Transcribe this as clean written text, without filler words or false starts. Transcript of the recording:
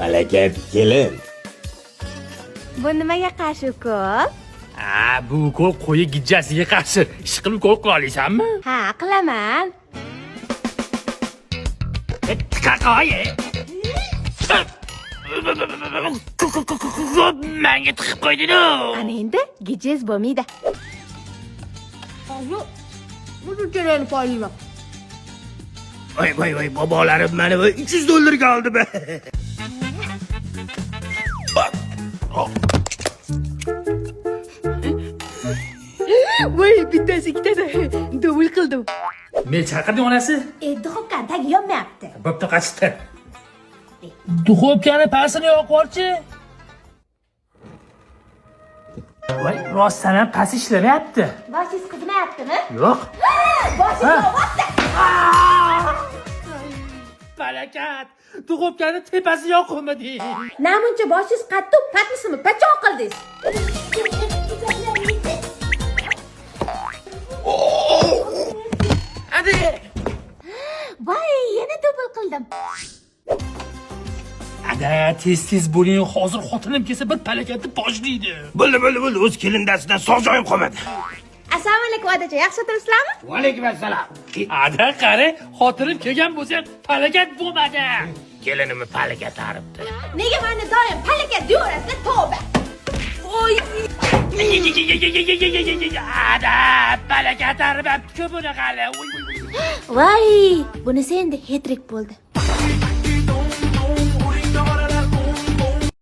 Palakat kelin. Bu nimaga qarshi ukol? Ha, bu ukol qo'yi gijjasiga qarshi. Ish qilib ukol qila olasanmi? Ha, qilaman. Tiqaqoy. Menga tiqib qo'yding-ku. Ana endi gijez bo'lmaydi. Bu kerakni poylayman. Voy voy voy, bobolarim mani 300 dollarga oldi be. Voy, bittasi ikkitasi. Dubl qildim. Men chaqirding onasi. Duxovkani tagi yonmayapti. Bo'pti, qachdi. Duxovkani pastini yoqib yuborchi. Voy, rostdan ham past ishlamayapti. Boshingiz qizimayaptimi? Yo'q. Boshingiz yonyapti. Balakat, duxovkani tepasi yoqilmadi. Namuncha boshingiz qattiq, patnisimi pachoq qildingiz. Hadi. Voy, yana dubl qildim. Ada, tez tez bo'ling, hozir xotinim kelsa bir palakatni boshlaydi. Bo'ldi, bo'ldi, bo'ldi. O'z kelindasidan sog' joyim qolmadi. Assalomu alaykum adacha, yaxshi o'tiribsizlarmi? Va alaykum assalom. Ada, qara, xotinim kelgan bo'lsa ham palakat bo'lmadi. Kelinimni palakat aribdi. Nega meni doim palakat deyaverasizlar, tavba. Voy, Ada, palakat aribdi-ku buni hali. voy, bunisi endi hatrik bo'ldi.